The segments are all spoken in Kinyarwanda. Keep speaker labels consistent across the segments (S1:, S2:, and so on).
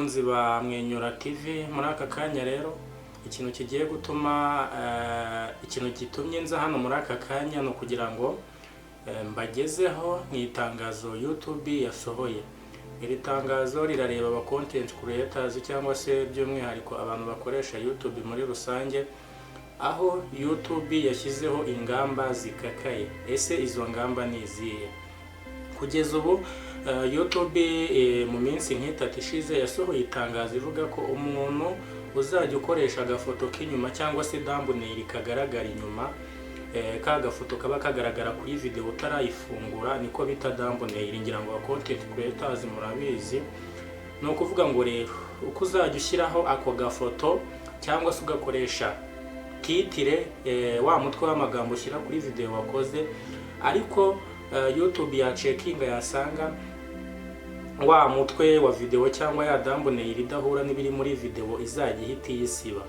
S1: Bakunzi ba Mwenyura TV, muri aka kanya rero ikintu kigiye gutuma ikintu gitumye nza hano muri aka kanya ni ukugira ngo mbagezeho mu itangazo YouTube yasohoye. Iri tangazo rirareba aba content creators cyangwa se by'umwihariko abantu bakoresha YouTube muri rusange, aho YouTube yashyizeho ingamba zikakaye. Ese izo ngamba ni izihe? Kugeza ubu YouTube mu minsi nk'itatu ishize yasohoye itangazo ivuga ko umuntu uzajya ukoresha agafoto k'inyuma cyangwa se thumbnail kagaragara inyuma, ka gafoto kaba kagaragara kuri video utarayifungura, niko bita thumbnail, ngira ngo aba content creators murabizi. Ni ukuvuga ngo rero uko uzajya ushyiraho ako gafoto cyangwa se ugakoresha title, wa mutwe w'amagambo ushyira kuri video wakoze, ariko YouTube yacheckinga yasanga wa mutwe wa video cyangwa ya thumbnail idahura n'ibiri muri video, izajya ihita iyisiba.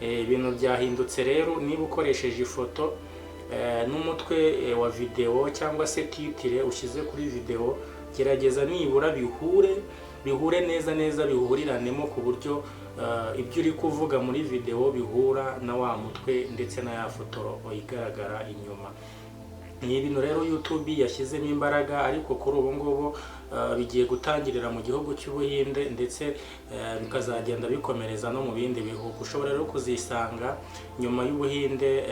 S1: Ibintu byahindutse rero. Niba ukoresheje ifoto n'umutwe wa video cyangwa se title ushyize kuri video, gerageza nibura bihure, bihure neza neza, bihuriranemo ku buryo ibyo uri kuvuga muri video bihura na wa mutwe ndetse na ya foto igaragara inyuma. Ni ibintu rero YouTube yashyizemo imbaraga, ariko kuri ubu ngubu bigiye gutangirira mu gihugu cy'Ubuhinde, ndetse bikazagenda bikomereza no mu bindi bihugu. Ushobora rero kuzisanga nyuma y'Ubuhinde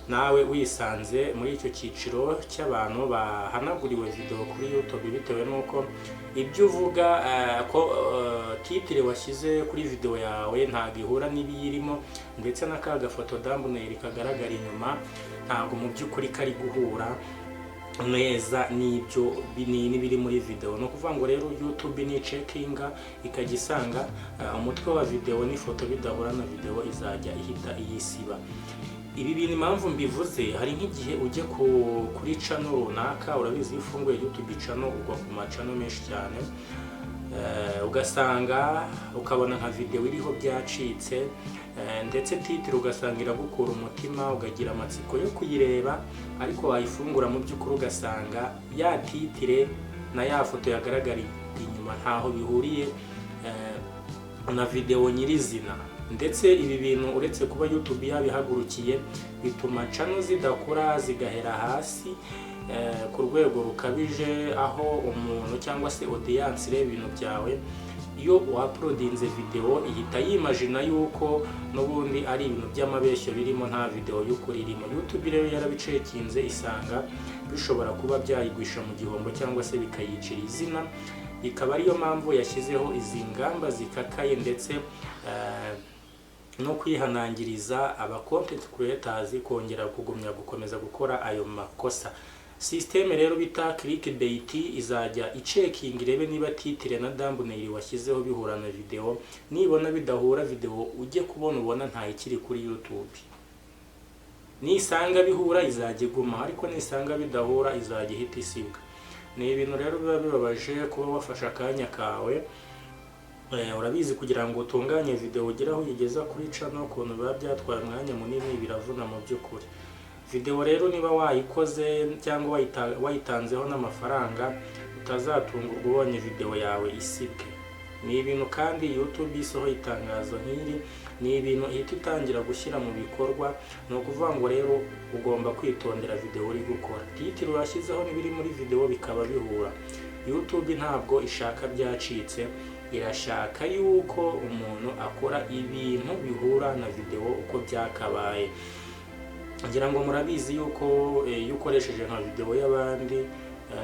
S1: nawe wisanze muri icyo cyiciro cy'abantu bahanaguriwe video kuri YouTube bitewe n'uko ibyo uvuga, ko title washyize kuri video yawe ntabwo ihura n'ibiyirimo, ndetse na ka gafoto thumbnail kagaragara inyuma ntabwo mu by'ukuri kari guhura neza n'ibyo n'ibiri muri video. Ni ukuvuga ngo rero YouTube ni checkinga ikajya isanga umutwe wa video n'ifoto bidahura na video, izajya ihita iyisiba. Ibi bintu impamvu mbivuze, hari nk'igihe ujya kuri channel runaka. Urabizi, iyo ufunguye YouTube channel ugwa ku ma channel menshi cyane, ugasanga ukabona nka video iriho byacitse, ndetse title ugasanga iragukura umutima, ugagira amatsiko yo kuyireba, ariko wayifungura mu by'ukuri ugasanga ya title na ya foto yagaragara inyuma ntaho bihuriye na video nyirizina. Ndetse ibi bintu, uretse kuba YouTube yabihagurukiye, bituma channel zidakura, zigahera hasi ku rwego rukabije, aho umuntu cyangwa se audience ireba ibintu byawe, iyo wauploadinze video ihita yimagina yuko n'ubundi ari ibintu by'amabeshyo birimo, nta video y'ukuri irimo. YouTube rero yarabicheckinze isanga bishobora kuba byayigwisha mu gihombo cyangwa se bikayicira izina, ikaba ariyo mpamvu yashyizeho izi ngamba zikakaye, ndetse no kwihanangiriza aba content creators kongera kugumya gukomeza gukora ayo makosa. Système rero bita clickbait izajya icheckinga irebe niba title na thumbnail washyizeho bihura na video. Nibona bidahura, video ujye kubona ubona nta ikiri kuri YouTube. Nisanga bihura izajya iguma, ariko nisanga bidahura izajya ihita isibwa. Ni ibintu rero biba bibabaje kuba wafashe akanya kawe. Urabizi, kugira ngo utunganye video ugere aho uyigeza kuri channel, ukuntu biba byatwaye umwanya munini, biravuna mu by'ukuri. Video rero niba wayikoze cyangwa wayitanzeho n'amafaranga, utazatungurwa ubonye video yawe isibwe. Ni ibintu kandi YouTube isohoye itangazo nk'iri, ni ibintu ihita itangira gushyira mu bikorwa. Ni ukuvuga ngo rero ugomba kwitondera video uri gukora, title washyizeho n'ibiri muri video bikaba bihura. YouTube ntabwo ishaka byacitse, irashaka yuko umuntu akora ibintu bihura na video uko byakabaye. Ngira ngo murabizi yuko iyo ukoresheje nka video y'abandi,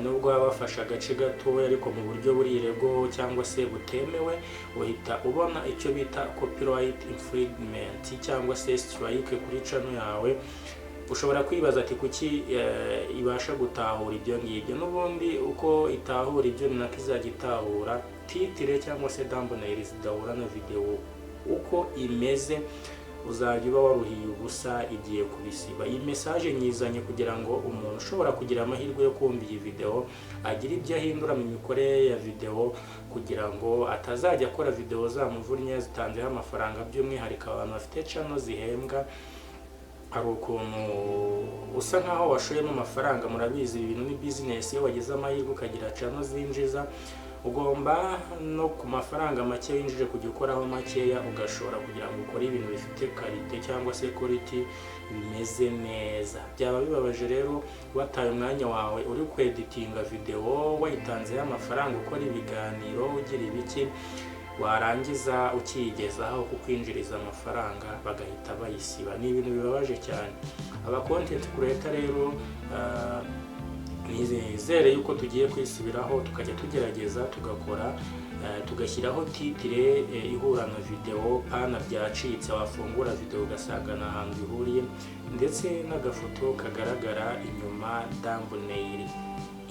S1: nubwo waba wafashe agace gatoya ariko mu buryo buri illegal cyangwa se butemewe, uhita ubona icyo bita copyright infringement cyangwa se strike kuri channel yawe. Ushobora kwibaza ati: "Kuki ibasha gutahura ibyo ngibyo?" N'ubundi uko itahura ibyo ni nako izajya itahura title cyangwa se thumbnail zidahura na video uko imeze. Uzajya uba waruhiye ubusa, igiye kubisiba. Iyi message nyizanye kugira ngo umuntu ushobora kugira amahirwe yo kumva iyi video agire ibyo ahindura mu mikorere ya video, kugira ngo atazajya akora video zamuvunnye, zitanzeho amafaranga, by'umwihariko abantu bafite channel zihembwa. Hari ukuntu usa nkaho washoyemo amafaranga. Murabizi, ibi bintu ni business. Iyo wagize amahirwe ukagira channel zinjiza Ugomba no ku mafaranga make winjije kujya ukoraho makeya, ugashora kugira ngo ukore ibintu bifite qualité cyangwa se quality bimeze neza. Byaba bibabaje rero wataye umwanya wawe uri kweditinga videwo, wayitanzeho amafaranga, ukora ibiganiro, ugira ibiki, warangiza ukiyigezaho kukwinjiriza amafaranga bagahita bayisiba. Ni ibintu bibabaje cyane. Aba content creator rero, nizere yuko tugiye kwisubiraho, tukajya tugerageza tugakora, tugashyiraho titre ihura na videwo, pana byacitse wafungura videwo ugasanga nta hantu bihuriye, ndetse n'agafoto kagaragara inyuma, thumbnail.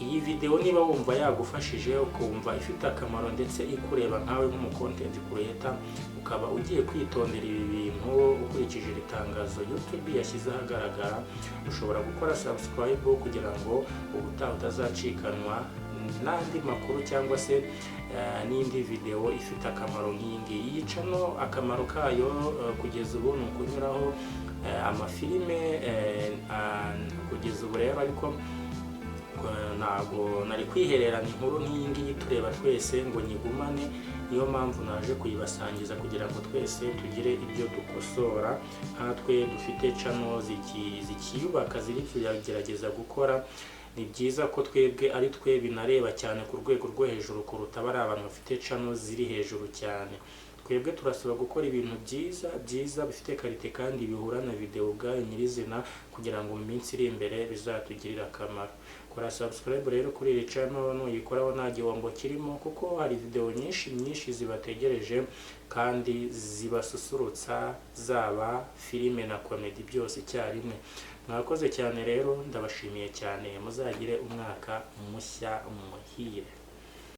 S1: Iyi videwo niba wumva yagufashije, ukumva ifite akamaro ndetse ikureba nkawe nk'umu content creator, ukaba ugiye kwitondera ibi bintu ukurikije iri tangazo YouTube yashyize ahagaragara, ushobora gukora subscribe kugira ngo ubutaha utazacikanwa n'andi makuru cyangwa se n'indi videwo ifite akamaro nk'iyi ngiyi. Iyi channel akamaro kayo kugeza ubu ni ukunyuraho amafilime kugeza ubu rero, ariko ntabwo nari kwihererana inkuru nk'iyi ngiyi tureba twese ngo nyigumane. Niyo mpamvu naje kuyibasangiza kugira ngo twese tugire ibyo dukosora, nkatwe dufite channel zikiyubaka, ziri kugerageza gukora. Ni byiza ko twebwe ari twe binareba cyane ku rwego rwo hejuru kuruta bari abantu bafite channel ziri hejuru cyane. Twebwe turasaba gukora ibintu byiza byiza bifite qualité kandi bihura na videwo ubwayo nyirizina, kugira ngo mu minsi iri imbere bizatugirire akamaro. Kora subscribe rero kuri iri channel. Nuyikoraho nta gihombo kirimo, kuko hari videwo nyinshi nyinshi zibategereje kandi zibasusurutsa, zaba filime na comedy byose icyarimwe. Mwakoze cyane rero, ndabashimiye cyane. Muzagire umwaka mushya muhire.